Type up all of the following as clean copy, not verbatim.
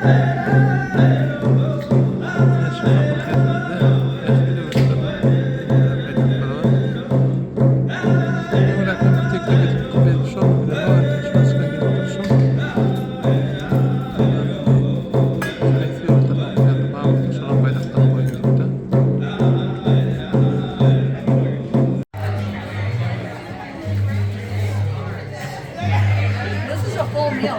Ine şu fakultetimizde ähli döwletleriň paýtagtlary bar. Öňräkden bir teklip edipdi, belki şol bilemok, şol gelip durşum. Haýsy ýurtdan okaýandyr, babatda şolaň baýdaklaryny goýuň diýipdi. This is a full meal.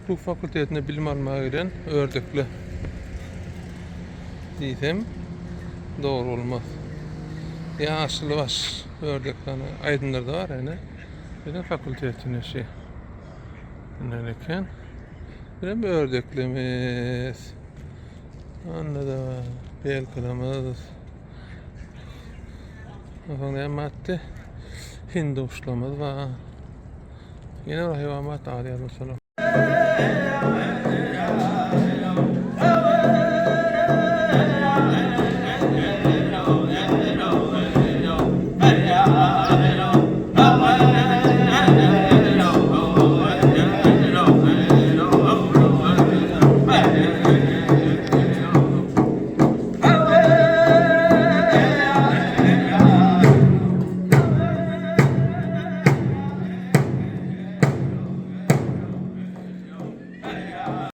Hukuk fakultetinde bilim almaga gelen ördekli diýsem dogry bolmaz. Ýaşyl baş ördekli hany aýdymlarda bar ene. Bilim fakultetinde şi. Ine eken. Birem ördeklimiz. Onda da belkalarymyz. Onsoň näme atdy? Hindi guşlarymyz bar. Ýene bir haýwan bar, ady ýadyma düşenok.